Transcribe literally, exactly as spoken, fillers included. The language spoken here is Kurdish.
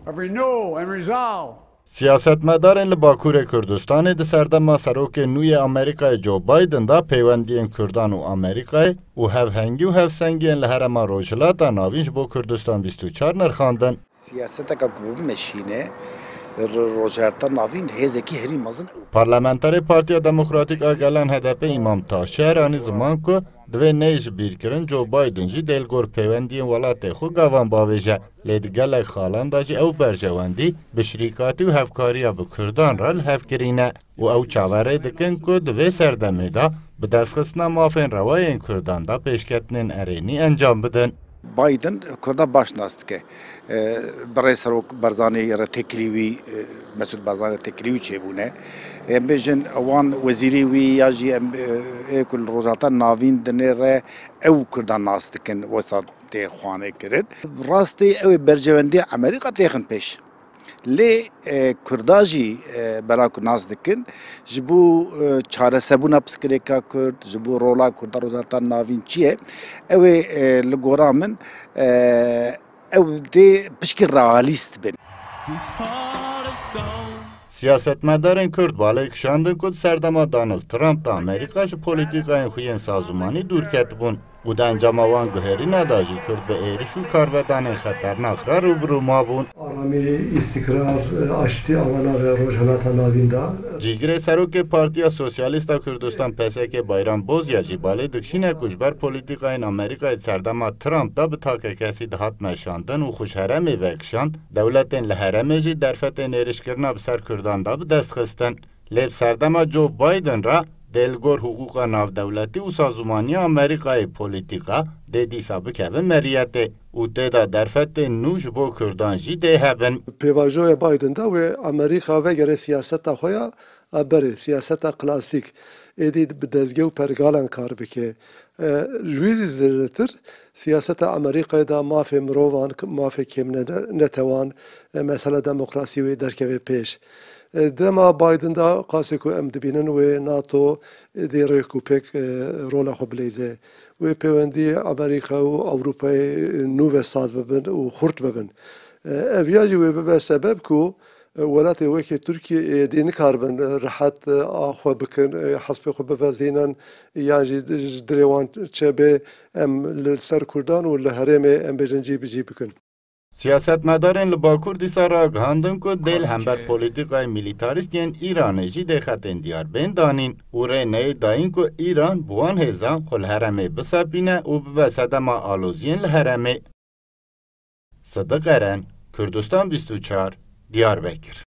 of renewal and resolve. Siyasetmedarên li Bakurê Kurdistanê di serdema serokê nû yê Amerîkayê Joe Biden de peywendiyên Kurdan û Amerîkayê û hevhengî û hevsengiyên li Herêma Rojhilata Navîn ji bo Kurdistan bîst û çar nirxandin. Siyaseteka ku bimeşîne, ro-, Rojhilata Navîn hêzekî herî mezin ew. Parlamenterê Partiya Demokratîk a Gelan H D P Îmam Taşer anî ziman ku divê neyê ji bîr kirin Joe Biden jî dê li gor peywendiyên welatê xwe gavan bavêje. Lê di gelek xalan de jî ew berjewendî bi şirîkatî û hevkariya bi Kurdan re li hev kirîne û ew çaverê dikin ku di vê serdemê de bi destxistina mafên rewayên Kurdan de pêşketinên erênî encam bidin. Biden Kurda baş nas dike. Birê Serok Barzanî re têkilî wî, Mesûd Barzanî re têkilî wî çêbûne. Em bêjin wan wezîrê wî ya jî em ê ku li Rojhilata Navîn dinê re ew Kurdan nas dikin wesa tê xwanê kirin. Rastê ew ê berjewendiya Amerîka têxin pêş. Lê e, Kurda jî e, bera ku nas dikin, ji bo e, çareserbûna pirsgirêka Kurd, ji bo rola Kurda Rojhilata Navîn çi ye, ew ê e, li gora min e, ew dê pişkî realîst bin. Siyasetmedarên Kurd balê kişandin ku di serdema Donald Trump de Amerîka ji polîtîkayên xwe yên sazûmanî dûr ketibûn û di encama wan guherîna de jî Kurd bi êriş û karvedanên xeternak re rû bi rû mabûn. Aramî, îstikrar, aştî awana ve Rojhilata Navîn de. Cîgirê Serokê Partiya Sosyalîst a Kurdistan P S K Bayram Bozyel jî balê dikişîne ku ji ber polîtîkayên Amerîkayê di serdema Trump de bi takekesî dihat meşandin û xwe ji herêmê vekişand, dewletên li herêmê jî derfetên êrişkirina bi ser Kurdan de bi dest xistin. Lê bi serdema Joe Biden re dê li gor hiqûqa navdewletî û sazûmaniya Amerîkayê polîtîka dê dîsa bikeve meriyetê û tê de derfetên nû ji bo Kurdan jî dê hebin. Pêvajoya Biden de wê Amerîka vegere siyaseta xwe ya a berê, siyaseta klasîk, êdî bi dezgeh û pergalan kar bike. E, ji wî zî zêdetir siyaseta Amerîkayê de mafê mirovan, mafê kêmnetewan, e, mesela demokrasî wê derkeve pêş. E, dema Biden de qasê ku em dibînin wê NATO dê rêk û pêk, e, rola xwe bileyze. Wê pêwendiyê Amerîka û Ewropayê nû ve saz bibin û xurt bibin. E, ev ya jî wê bibe sebeb ku welatê wekî Tirkiye êdî nikaribin rehet a xwe bikin, hespê xwe bivezînin yan jî ji dilê wan çêbe em li ser Kurdan û li herêmê em bêjin cî bi cî bikin. Siyasetmedarên li Bakur dîsa ragihandin ku dê li hember polîtîkayên milîtarîst yên Îranê jî dê xetên diyar bên danîn û rê neyê dayîn ku Îran bi wan hêzan xwe li herêmê bisepîne û bibe sedema aloziyên li herêmê. Sidiq Eren, Kurdistan bîst û çar, Diyarbekir.